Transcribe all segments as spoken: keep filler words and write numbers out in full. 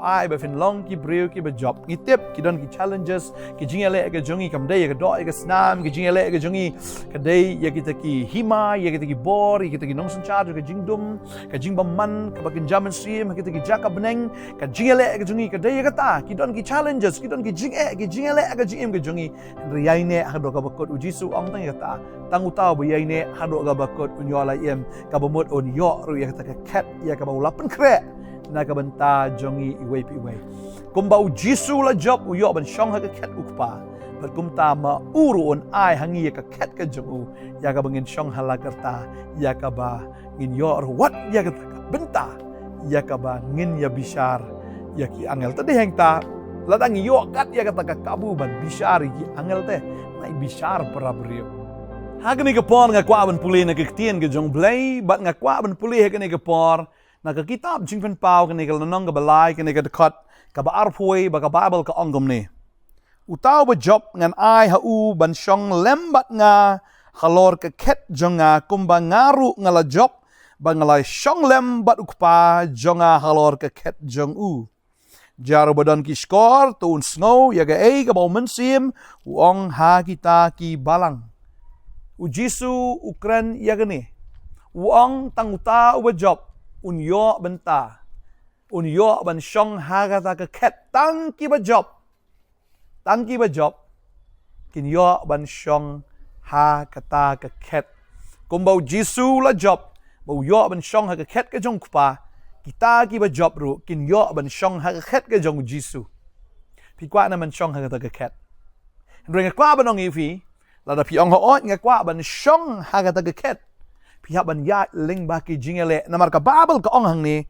Ai ba phin long ki briew kiba jop. Ngi tip ki don ki challenges, ki jingïaleh ka jong ngi kam dei ïa ka doh ïa ka snam, ki jingïaleh ka jong ngi ka dei ïa kita ki hima, ïa kita ki bor, ïa kita ki nongsynshar jong ka jingdum, ka jingbymman kaba kynja mynsiem, kita ki jaka bneng. Ka jingïaleh ka jong ngi ka dei ïa kata, ki don ki challenges, ki don ki jingeh, ki jingïaleh ka jingim ka jong ngi. Hynrei ïaineh haduh kaba kut, u Jisu u ong tang ïa kata. Tang uta uba ïaineh haduh kaba kut un ïoh la im, kaba mut un ïoh ruh ïa kata ka khet ïa kaba u la pynkhreh na ka bynta jong ngi iwei pa iwei. Kumba u Jisu u la jop, u ïoh ban shong ha ka khet u Kpa. Bad kumta ma u ruh un ai ha ngi ïa ka khet ka jong u, ïa kaba ngin shong ha la ka rta, ïa kaba ngin ïoh ruh wat ïa kata ka bynta ïa kaba ngin ïa bishar ïa ki angel. Te dei hangta, lada ngi ïoh kat ïa kata ka kabu ban bishar ïa ki angel te, ngi bishar para briew. Ha kane ka por nga kwah ban pule na ka ktien ka jong u Blei, bad nga kwah ban pule ha kane ka por na ka kitab Jingpynpaw, kane ka lynnong kaba lai, kane ka dkhot kaba arphew wei, ba ka Baibl ka ong kumne: Uta uba jop ngan ai ha u ban shong lem bad nga halor ka khet jong nga, kumba nga ruh nga la jop ba nga la shong lem bad u Kpa jong nga halor ka khet jong u. Jar uba don ki shkor, to un sngew ïa kaei kaba u Mynsiem u ong ha kita ki balang. U Jisu u kren ïa kane. U ong tang uta uba jop un ïoh bynta, un ïoh ban shong ha kata ka khet. Tang kiba jop, tang kiba jop kin ïoh ban shong ha kata ka khet. Kumba u Jisu u la jop ba u ïoh ban shong ha ka khet ka jong u Kpa, kita kiba jop ruh kin ïoh ban shong ha ka khet ka jong u Jisu. Phi kwah ne em ban shong ha kata ka khet? Hynrei nga kwah ban ong ïa phi, lada phi ong hooid nga kwah ban shong ha kata ka khet, phi hap ban ïaid lyngba ki jingïaleh. Namar ka Baibl ka ong hangne,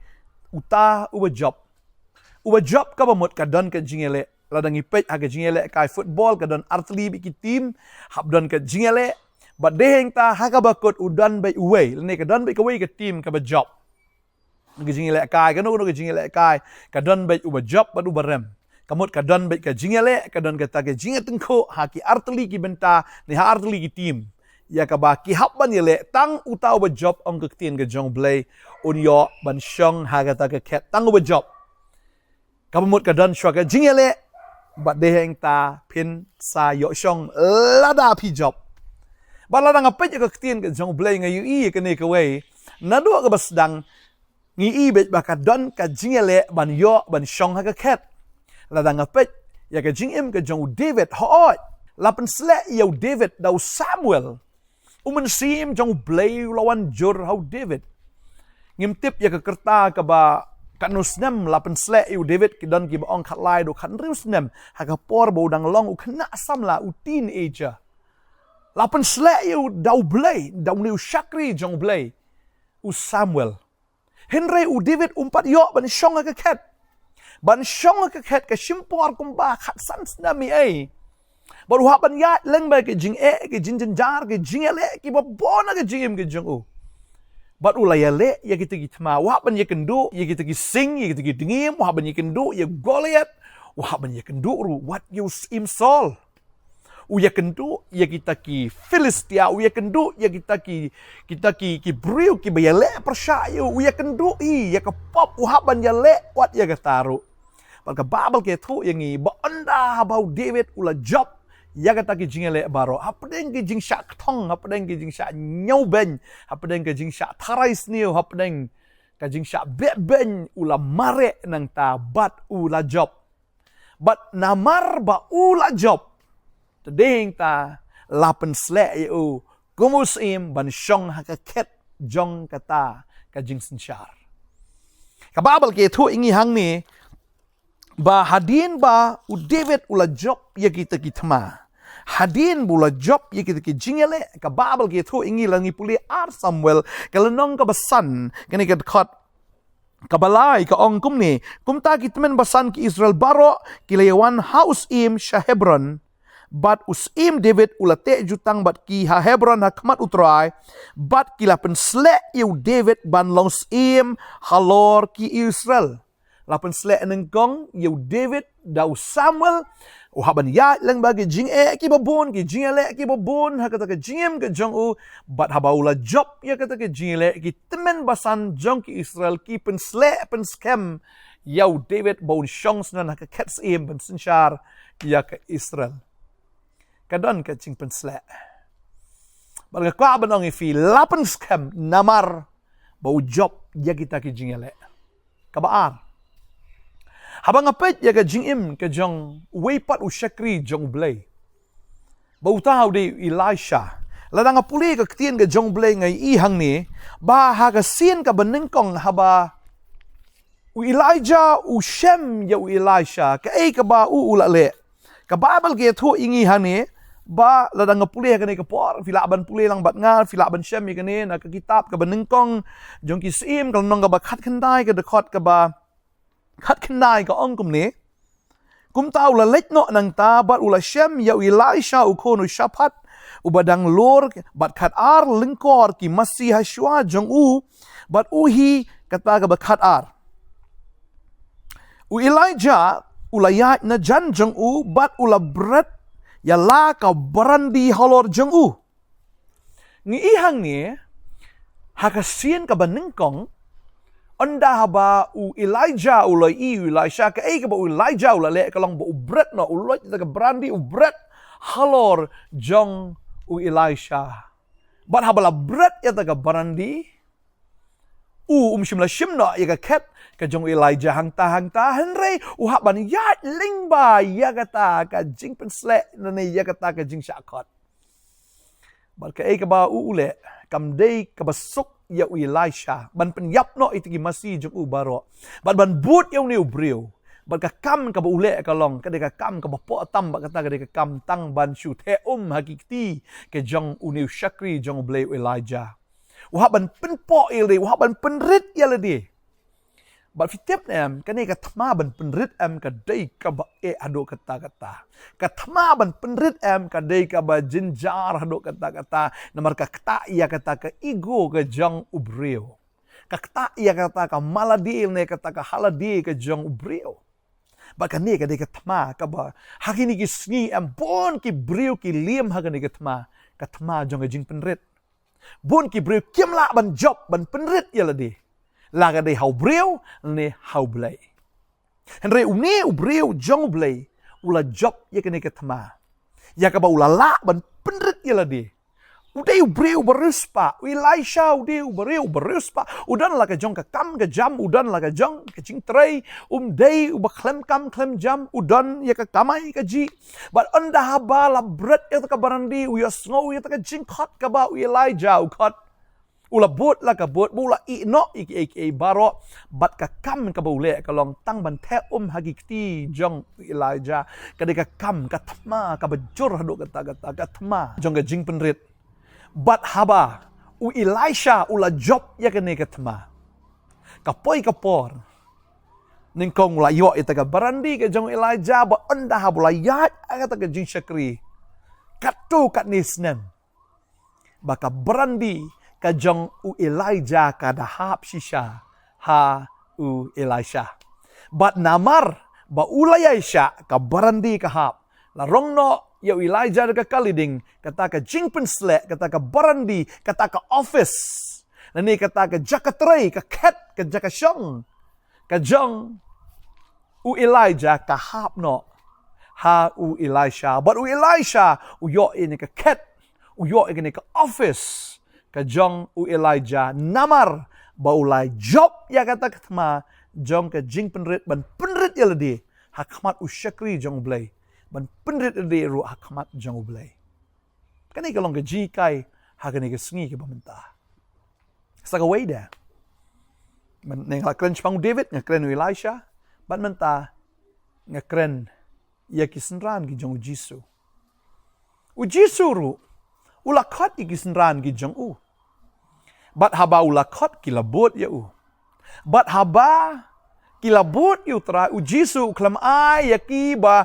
uta uba jop. Uba jop kaba mut ka don ka jingïaleh. Lada ngi peit ha ka jingïalehkai football, ka don artylli beit ki team, hap don ka jingïaleh. Bad dei hangta ha kaba kut u don beit uwei, lane ka don beit kawei ka team kaba jop. Ka jingïalehkai, kano kano ka jingïalehkai, ka don beit uba jop bad uba rem. Ka mut ka don beit ka jingïaleh, ka don kata ka jingïatyngkhuh ha ki artylli ki bynta ne ha artylli ki team. Ïa kaba ki hap ban ïaleh. Tang uta uba jop, ong ka ktien ka jong u Blei, un ïoh ban shong ha kata ka khet. Tang uba jop. Kaba mut ka don shuwa ka jingïaleh, bad dei hangta phin sa ïoh shong lada phi jop. Bad lada nga peit ïa ka ktien ka jong u Blei nga ïohi ïa kane kawei. Naduh kaba sdang ngi i beit ba ka don ka jingïaleh ban ïoh ban shong ha ka khet. Lada nga peit ïa ka jingim ka jong u David, hooid, la pynshlur ïa u David da u Samuel. U Mynsiem jong u Blei u la wan jur ha u David. Ngim tip ïa ka rta kaba katno snem la pynshlur ïa u David, ki don kiba ong khatlai haduh khathynriew snem, ha ka por ba u dang long u khynnah samla, u teenager. La pynshlur ïa u da u Blei, da une u shakri jong u Blei, u Samuel. Hynrei u David um pat ïoh ban shong ha ka khet. Ban shong ha ka khet ka shim por kumba khatsan snem ei ei. Bad u hap ban ïaid lyngba ki jingeh, ki jingjynjar, ki jingïaleh kiba bun ha ka jingim ka jong u. Bad u la ïaleh ïa kita ki thma, u hap ban ïakynduh ïa kita ki sing, ïa kita ki dngiem, u hap ban ïakynduh ïa u Goliath, u hap ban ïakynduh ruh wat ïa u Syiem Saul. U ïakynduh ïa kita ki Philistia, u ïakynduh ïa kita ki, kita ki, ki briew kiba ïaleh pyrshah ïa u, u ïakynduh ïa ka pop, u hap ban ïaleh wat ïa kata ruh. Bad ka Baibl ka ïathuh ïa ngi ba ynda haba u David u la jop ïa kata ki jingïaleh baroh, hapdeng ki jingshah kthong, hapdeng ki jingshah ñiewbeiñ, hapdeng ki jingshah tharai sniew, hapdeng ka jingshah beh beiñ, u la mareh nangta bad u la jop. Bad namar ba u la jop, te dei hangta la pynshlur ïa u kum u syiem ban shong ha ka khet jong kata ka jingsynshar. Ka Baibl ka ïathuh ïa ngi hangne ba hadien ba u David u la jop ïa kita ki thma, hadien ba u la jop ïa kita ki jingïaleh, ka Baibl ka ïathuh ïa ngi, lada ngi pule Ar Samuel ka lynnong kaba san, kane ka dkhot kaba lai ka ong kumne: Kumta ki tymmen basan ki Israel baroh ki la ïawan ha u syiem sha Hebron, bad u syiem David u la teh jutang bad ki ha Hebron ha khmat u Trai, bad ki la pynshlur ïa u David ban long syiem halor ki Israel. La pynshlur nyngkong ïa u David da u Samuel, u hap ban ïaid lyngba ki jingeh kiba bun, ki jingïaleh kiba bun ha kata ka jingim ka jong u, bad haba u la jop ïa kata ka jingïaleh, ki tymmen basan jong ki Israel ki pynshlur pynskhem ïa u David ba un shong syndon ha ka khet syiem ban synshar ïa ka Israel. Ka don ka jingpynsleh. Bad nga kwah ban ong ïa phi, la pynskhem namar ba u jop ïa kita ki jingïaleh. Kaba ar, haba nga peit ïa ka jingim ka jong uwei pat u shakri jong U Blei, ba uta u dei u Elisha. Lada nga pule ka ktien ka jong U Blei nga ïohi hangne ba ha ka sien kaba nyngkong haba u Elijah u shem ïa u Elisha, kaei kaba u u la leh? Ka Baibl ka ïathuh ïa ngi hangne ba lada nga pule ha kane ka por, phi lah ban pule lang bad nga, phi lah ban shem ïa kane na ka kitab kaba nyngkong jong ki Syiem, ka lynnong kaba khatkhyndai, ka dkhot kaba khatkhyndai, ka ong kumne: Kumta u la leit noh nangta bad u la shem ïa u Elisha u khun u Shaphat, uba dang lur, bad khatar lyngkor ki masi ha shuwa jong u, bad u hi kata kaba khatar. U Elijah u la ïaid na jan jong u bad u la bret ïa la ka barandi halor jong u. Ngi ïohi hangne ha ka sien kaba nyngkong, ynda haba u Elijah u la ïohi u Elisha, kaei kaba u Elijah u la leh ka long ba u bret noh, u loit ïa ka barandi, u bret halor jong u Elisha. Bad haba la bret ïa ka barandi, u um shym la shim noh ïa ka khet ka jong u Elijah hangta hangta, hynrei u hap ban ïaid lyngba ïa kata ka jingpynsleh lane ïa kata ka jingshah khot. Bad kaei kaba u u leh, kam dei kaba suk ïa u Elisha ban pynïap noh ïa ki masi jong u baroh, bad ban bud ïa une u briew. Bad ka kam kaba u leh ka long, ka dei ka kam kaba poh tam, bad kata ka dei ka kam tang ban shu theh um ha ki kti ka jong une u shakri jong U Blei u Elijah. U hap ban pynpoh ïa lade, u hap ban pynrit ïa lade. Bad phi tip ne em, kane ka thma ban pynrit em ka dei kaba eh haduh katta katta. Ka thma ban pynrit em ka dei kaba jynjar haduh katta katta. Namar ka ktah ïa kata ka ego ka jong u briew. Ka ktah ïa kata ka malade ne kata ka halade ka jong u briew. Bad kane ka dei ka thma kaba ha kine ki sngi em bun ki briew ki liem ha kane ka thma, ka thma jong ka jingpynrit. Bun ki briew kim lah ban jop ban pynrit ïa lade, la ka dei ha u briew ne ha U Blei. Hynrei une u briew jong U Blei u la jop ïa kane ka thma, ïa kaba u la lah ban pynrit ïa lade. U dei u briew uba riewspah, u Elisha u dei u briew uba riewspah. U don la ka jong ka kam ka jam, u don la ka jong ka jingtrei, um dei uba khlem kam khlem jam, u don ïa ka kamai kajih. Bad ynda haba la bret ïa ka barandi, u ïohsngew ïa ka jingkhot kaba u Elijah u khot. U la bud la ka bud, bad u la ïeh noh ïa kiei kiei baroh. Bad ka kam kaba u leh ka long tang ban theh um ha ki kti jong u Elijah. Ka dei ka kam, ka thma kaba jur haduh katta katta, ka thma jong ka jingpynrit. Bad haba u Elisha u la jop ïa kane ka thma, ka poi ka por, nyngkong u la ïoh ïa ka barandi ka jong u Elijah, bad ynda haba u la ïaid ha kata ka jingshakri katto katne snem, ba ka barandi ka jong u Elijah ka da hap shisha ha u Elisha. Bad namar ba u la ïaishah, ka barandi ka hap. La rong noh ïa u Elijah da ka kali ding, kata ka jingpynsleh, kata ka barandi, kata ka office, lane kata ka jaka trei, ka khet, ka jaka shong ka jong u Elijah ka hap noh ha u Elisha. Bad u Elisha u ïoh ïa kane ka khet, u ïoh ïa kane ka office ka jong u Elijah namar ba u la jop ïa kata ka thma jong ka jingpynrit, ban pynrit ïa lade ha khmat u shakri jong U Blei, ban pynrit ïa lade ruh ha khmat jong U Blei. Kane ka long ka jinghikai ha kane ka sngi kaba mynta. Sa kawei de, mynne nga la kren shaphang u David, nga kren u Elisha, bad mynta nga kren ïa ki synran ki jong u Jisu. U Jisu ruh u la khot ïa ki synran ki jong u. Bad haba u la khot, ki la bud ïa u. Bad haba ki la bud ïa u Trai, u Jisu u khlem ai ïa ki ba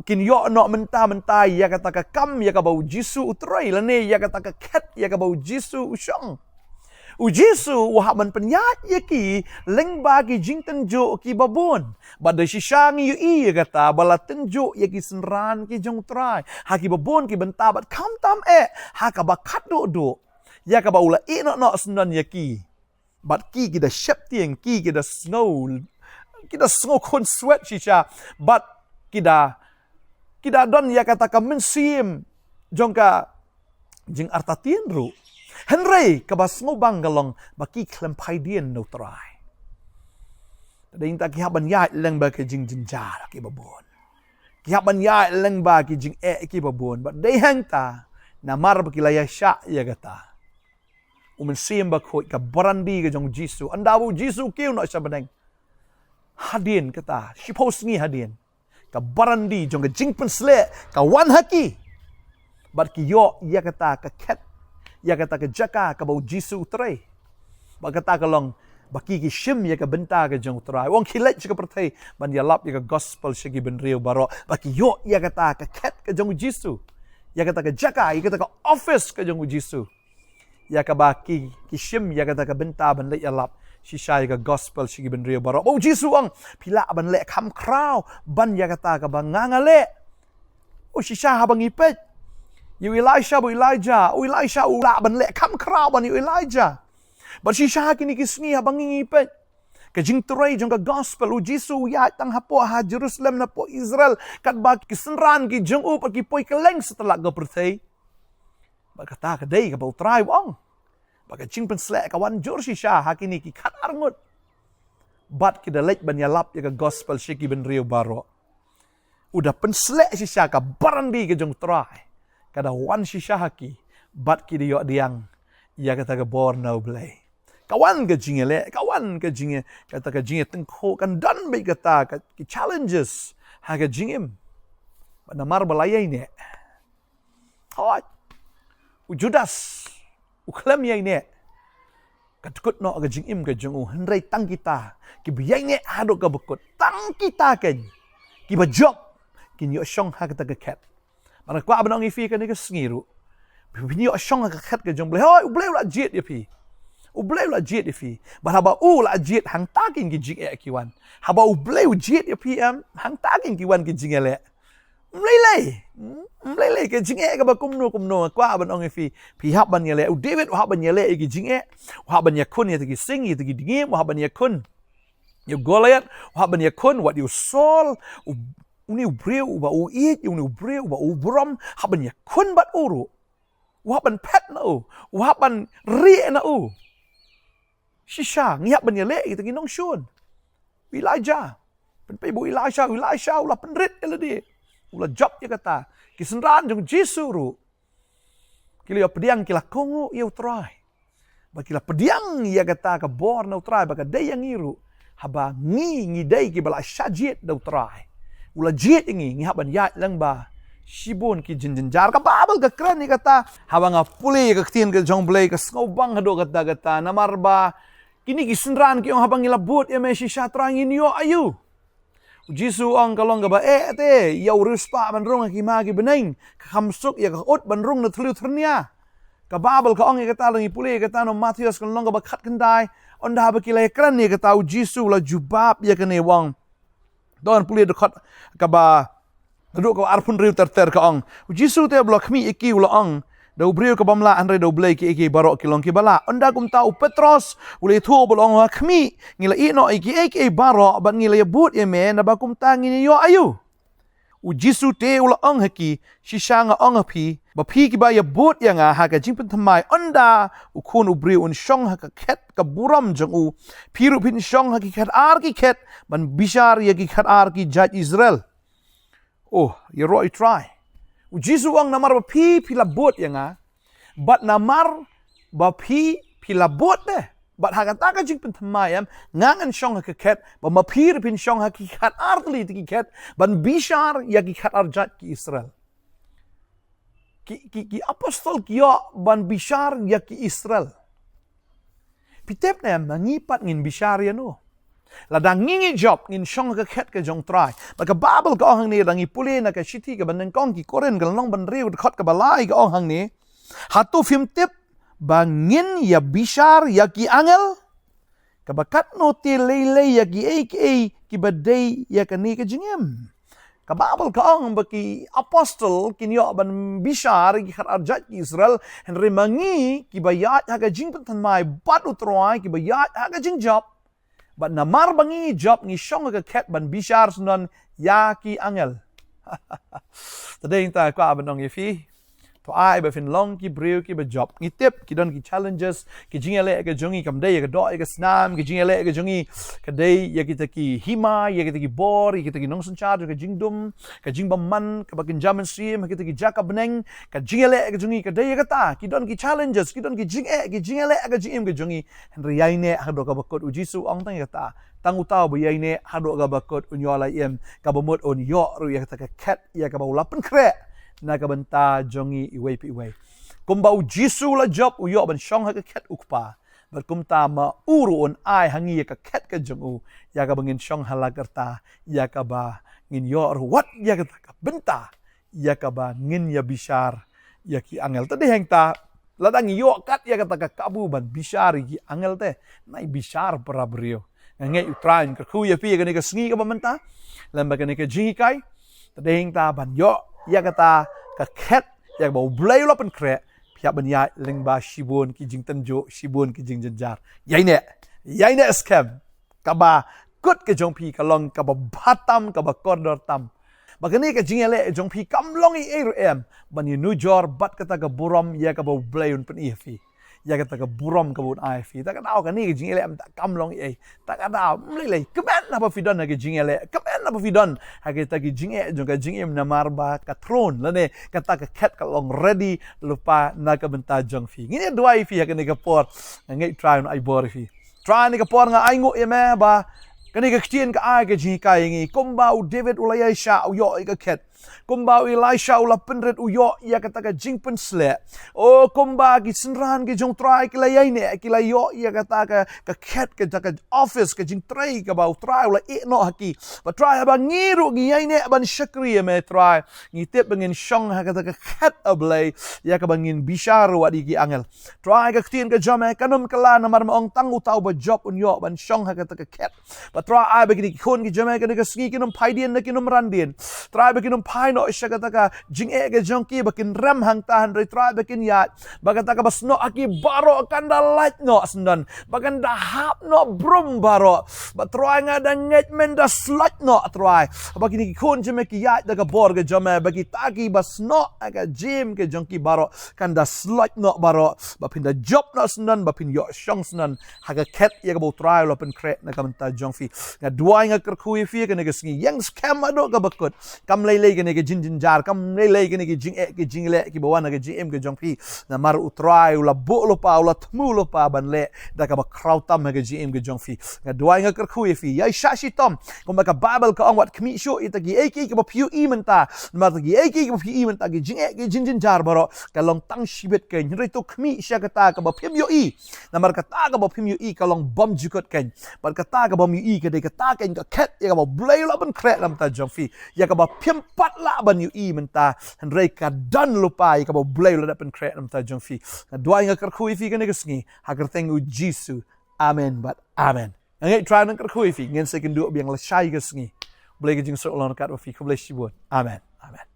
kin ïoh noh mynta mynta ïa kata ka kam ïa kaba u Jisu u trei, lane ïa kata ka khet ïa kaba u Jisu u shong. U Jisu u hap ban pynïaid ïa ki lyngba ki jingtynjuh kiba bun. Bad da shisha ngi ïohi ïa kata ba la tynjuh ïa ki synran ki jong u Trai ha kiba bun ki bynta, bad khamtam eh ha kaba khatduh duh ïa kaba u la ïeh noh noh syndon ïa ki. Bad ki, ki da sheptieng, ki, ki da sngew ki da sngew khun swet shisha, bad ki da, ki da don ïa kata ka mynsiem jong ka jingartatien ruh. Hynrei kaba sngewbang ka long ba ki khlem phai dien na u Trai. Te dei hangta ki hap ban ïaid lyngba ki jingjynjar kiba bun. Ki hap ban ïaid lyngba ki jingeh kiba bun. Bad dei hangta namar ba ki la ïaishah ïa kata, u Mynsiem Bakhuid, ka barandi ka jong u Jisu, ynda ba u Jisu u kiew noh sha bneng, hadien kata, shiphew sngi hadien, ka barandi jong ka jingpynsleh ka wan ha ki. Bad ki ïoh ïa kata ka khet, ïa kata ka jaka kaba u Jisu u trei. Bad kata ka long ba ki, ki shim ïa ka bynta ka jong u Trai. U ong ki leit sha ka pyrthei ban ïalap ïa ka gospel sha ki bynriew baroh. Bad ki ïoh ïa kata ka khet ka jong u Jisu, ïa kata ka jaka, ïa kata ka office ka jong u Jisu, ïa kaba ki, ki shim ïa kata ka bynta ban leit ïalap shisha ïa ka gospel sha ki bynriew baroh. Ba u Jisu u ong, phi lah ban leh kham khraw ban ïa kata kaba nga, nga leh. O shisha haba ngi peit ïa u Elisha bad u Elijah, u Elisha u lah ban leh kham khraw ban ïa u Elijah. Bad shisha ha kine ki sngi haba ngi, ngi peit ka jingtrei jong ka gospel, u Jisu u ïaid tang hapoh ha Jerusalem, hapoh Israel, katba ki synran ki jong u pat ki poi kylleng satlak ka pyrthei. Bad kata ka dei kaba u Trai u ong. Bad ka jingpynsleh ka wan jur shisha ha kine ki khatar ngut. Bad ki da leit ban ïalap ïa ka gospel sha ki bynriew baroh. U da pynsleh shisha, ka barandi ka jong u Trai ka da wan shisha ha ki. Bad ki da ïoh pdiang ïa kata ka bor na u Blei. Ka wan ka jingïaleh, ka wan ka jingïa, kata ka jingïatyngkhuh, kan don beit kata ka, ki challenges ha ka jingim. Bad namar ba la ïaineh, hooid, u Judas u khlem ïaineh, ka dkut noh ka jingim ka jong u. Hynrei tang kita kiba ïaineh haduh kaba kut, tang kita keiñ kiba jop kin ïoh shong ha kata ka khet. Bad nga kwah ban ong ïa phi kane ka sngi ruh, phin ïoh shong ha ka khet ka jong u Blei. Hooid, u Blei u la jied ïa phi. U Blei u la jied ïa phi. Bad haba u la jied, hangta keiñ ki jingeh ki wan. Haba u Blei u jied ïa phi, em, hangta keiñ ki wan ki jingïaleh. Ym lei lei. Hmm? Ym lei lei ka jingeh kaba kumno kumno, nga kwah ban ong ïa phi, phi hap ban ïaleh. U David u hap ban ïaleh ïa ki jingeh. U hap ban ïakhun ïa kita ki sing, ïa kita ki dngiem, u hap ban ïakhun ïa u Goliath, u hap ban ïakhun wat ïa u Saul, u, une u briew uba u ïeit, une u briew uba u burom, hap ban ïakhun bad u ruh. U hap ban phet na u, u hap ban rieh na u. Shisha ngi hap ban ïaleh ïa kita ki nongshun. U Elijah. Pynpei ba u Elisha, u Elisha u la pynrit ïa lade. U la jop ïa kata. Ki synran jong u Jisu ruh, ki la ïoh pdiang, ki la kohnguh ïa u Trai. Bad ki la pdiang ïa kata ka bor na u Trai, bad ka dei ïa ngi ruh. Haba ngi, ngi dei kiba la shah jied da u Trai, u la jied ïa ngi, ngi hap ban ïaid lyngba shibun ki jingjynjar. Ka Baibl ka kren ïa kata. Haba nga pule ïa ka ktien ka jong u Blei, ka sngewbang haduh katta katta. Namar ba kine ki synran ki ong, haba ngi la bud ïa me shisha Trai, ngin ïoh aïu? U Jisu u ong, ka long kaba eh te ïa u riewspah ban rung ha ki hima ki bneng, ka kham suk ïa ka ut ban rung na thliew tyrnia. Ka Baibl ka ong ïa kata, lada ngi pule ïa kata na u Mathaios ka lynnong kaba khatkhyndai. Ynda haba ki la ïakren ïa kata, u Jisu u la jubab ïa kane, u ong, to ngan pule dkhot kaba, naduh kaba arphew hynriew ter ter, ka ong, u Jisu te haba u la khmih ïa ki u la ong, da u briew ka bym lah, hynrei da U Blei kiei kiei baroh ki long kiba lah. Ynda kumta u Petros u la ïathuh bad u la ong, ha khmih, ngi la ïeh noh ïa kiei kiei baroh bad ngi la ïabud ïa me, naba kumta ngin ïoh aïu? U Jisu te u la ong ha ki, shisha nga ong ha phi, ba phi kiba ïabud ïa nga ha ka jingpynthymmai, ynda u Khun u briew un shong ha ka khet ka burom jong u, phi ruh phin shong ha ki khatar ki khet ban bishar ïa ki khatar ki jait Israel. Oh, ïaroh ïa u Trai. U Jisu u ong, namar ba phi, phi la bud ïa nga, bad namar ba phi, phi la bud te, bad ha kata ka jingpynthymmai, em, nga ngan shong ha ka khet, bad ma phi ruh phin shong ha ki khatar tylli tylli ki khet ban bishar ïa ki khatar jait ki Israel. Ki, ki, ki apostol ki ïoh ban bishar ïa ki Israel. Phi tip ne em, ma ngi pat ngin bishar ïano? Lada ngi, ngi jop ngin shong ha ka khet ka jong u Trai. Bad ka Baibl ka ong hangne, lada ngi pule na ka shithi kaba nyngkong ki Korinth ka lynnong ba hynriew dkhot kaba lai, ka ong hangne, hato phim tip ba ngin ïabishar ïa ki angel? Kaba katno te lei lei ïa kiei kiei kiba dei ïa kane ka jingim. Ka Baibl ka ong ba ki apostol kin ïoh ban bishar ïa ki khatar jait ki Israel, hynrei ma ngi kiba ïaid ha ka jingpynthymmai bad u Trai, kiba ïaid ha ka jingjop, Bad namar ba ngi jop ngi shong ha ka khet ban bishar syndon ïa ki angel. Te dei ngi ta kwah ban ong ïa phi, to ai ba phin long ki briew kiba jop. Ngi tip ki don ki challenges, ki jingïaleh ka jong ngi kam dei ïa ka doh ïa ka snam, ki jingïaleh ka jong ngi ka dei ïa kita ki hima, ïa kita ki bor, ïa kita ki nongsynshar jong ka jingdum, ka jingbymman kaba kynja mynsiem, kita ki jaka bneng. Ka jingïaleh ka jong ngi ka dei ïa kata, ki don ki challenges, ki don ki jingeh, ki jingïaleh ka jingim ka jong ngi. Hynrei ïaineh haduh kaba kut. U Jisu u ong tang ïa kata, tang uta uba ïaineh haduh kaba kut un ïoh la im, kaba mut un ïoh ruh ïa kata ka khet ïa kaba u la pynkhreh na ka bynta jong ngi iwei pa iwei. Kumba u Jisu u la jop, u ïoh ban shong ha ka khet u Kpa. Bad kumta ma u ruh un ai ha ngi ïa ka khet ka jong u, ïa kaba ngin shong ha la ka rta, ïa kaba ngin ïoh ruh wat ïa kata ka bynta ïa kaba ngin ïa bishar ïa ki angel. Te dei hangta, lada ngi ïoh kat ïa kata ka kabu ban bishar ïa ki angel te, nai bishar para briew. Nga ngeit U Trai un kyrkhu ïa phi ïa kane ka sngi kaba mynta lem bad kane ka jinghikai. Te dei hangta ban ïoh ïa kata ka khet ïa kaba U Blei u la pynkhreh, phi hap ban ïaid lyngba shibun ki jingtynjuh, shibun ki jingjynjar. Ïaineh, ïaineh skhem. Kaba kut ka jong phi ka long kaba bha tam, kaba kordor tam. Ba kane ka jingïaleh jong phi kam long ei ei ruh em ban ïanujor bad kata ka burom ïa kaba U Blei un pyni ïa phi, ïa kata ka burom kaba un ai ïa phi. Ta ka daw kane ka jingïaleh mynta kam long ei ei. Ta ka daw, ym lei lei. Kmen haba phi don ha ka jingïaleh, kmen haba phi don ha kita ki jingeh jong ka jingim, namar ba ka throne lane kata ka khet ka long ready lypa na ka bynta jong phi. Ngin ïa duwai ïa phi ha kane ka por. Nga ngeit Trai un ai bor ïa phi. Trai, ha kane ka por nga ainguh ïa me ba kane ka ktien ka ai ka jinghikai ïa ngi. Kumba u David u la ïaishah, u ïoh ïa ka khet. Kumba u Elisha u la pynrit, u ïoh ïa kata ka jingpynsleh. O, kumba ki synran ki jong U Trai ki la ïaineh, ki la ïoh ïa kata ka, ka khet, kata ka office, ka jingtrei kaba U Trai u la ïeh noh ha ki. Bad Trai, haba ngi ruh ngi ïaineh ban shakri ïa me Trai, ngi tip ba ngin shong ha kata ka khet, A Blei, ïa kaba ngin bishar ruh wat ïa ki angel. Trai, ka ktien ka jong me kan ym kylla, namar me ong tang uta uba jop un ïoh ban shong ha kata ka khet. Bad Trai, ai ba kine ki khun ki jong me kane ka sngi kin ym phai dien ne kin ym ran dien. Trai, ba kin ym phai noh sha kata ka jingeh ka jong ki ba kin rem hangta, hynrei Trai, ba kin ïaid ba kata kaba snoh ha ki baroh kan da lait noh syndon, ba kan da hap noh brum baroh. Bad Trai, nga da ngeit men da sloit noh Trai, ba kine ki khun jong me ki ïaid da ka bor ka jong me, ba kita kiba snoh ha ka jingim ka jong ki baroh kan da sloit noh baroh, ba phin da jop noh syndon, ba phin ïoh shong syndon ha ka khet ïa kaba U Trai u la pynkhreh na ka bynta jong phi. Nga duwai, nga kyrkhu ïa phi ha kane ka sngi, ïeng skhem haduh kaba kut. Kam lei lei kane ka jingjynjar, kam lei lei kane ka jingeh ka jingleh kiba wan ha ka jingim ka jong phi, namar U Trai u la buh lypa, u la thmu lypa ban leh da kaba khraw tam ha ka jingim ka jong phi. Nga duwai, nga kyrkhu ïa phi, ïaishah shitom. Kumba ka Baibl ka ong, wat khmih shuh ïa kita kiei kiei kiba phi ïohi mynta, namar kita kiei kiei kiba phi ïohi mynta, ki jingeh ki jingjynjar baroh, ka long tang shibit keiñ. Hynrei to khmih sha kata kaba phim ïohi, namar kata kaba phim ïohi ka long bymjukut keiñ. Bad kata kaba phim ïohi ka dei kata keiñ ka khet ïa kaba U Blei u la pynkhreh na ka bynta jong phi, ïa kaba phim pat lah ban ïohi mynta, hynrei ka don lypa ïa kaba U Blei u la dep pynkhreh na ka bynta jong phi. Nga duwai, nga kyrkhu ïa phi ha kane ka sngi ha ka kyrteng U Jisu. Amen bad amen. Nga ngeit Trai un kyrkhu ïa phi. Ngin sa ïakynduh biang lashai ka sngi. Blei ka jingsuk long ryngkat bad phi. Khublei shibun. Amen. Amen.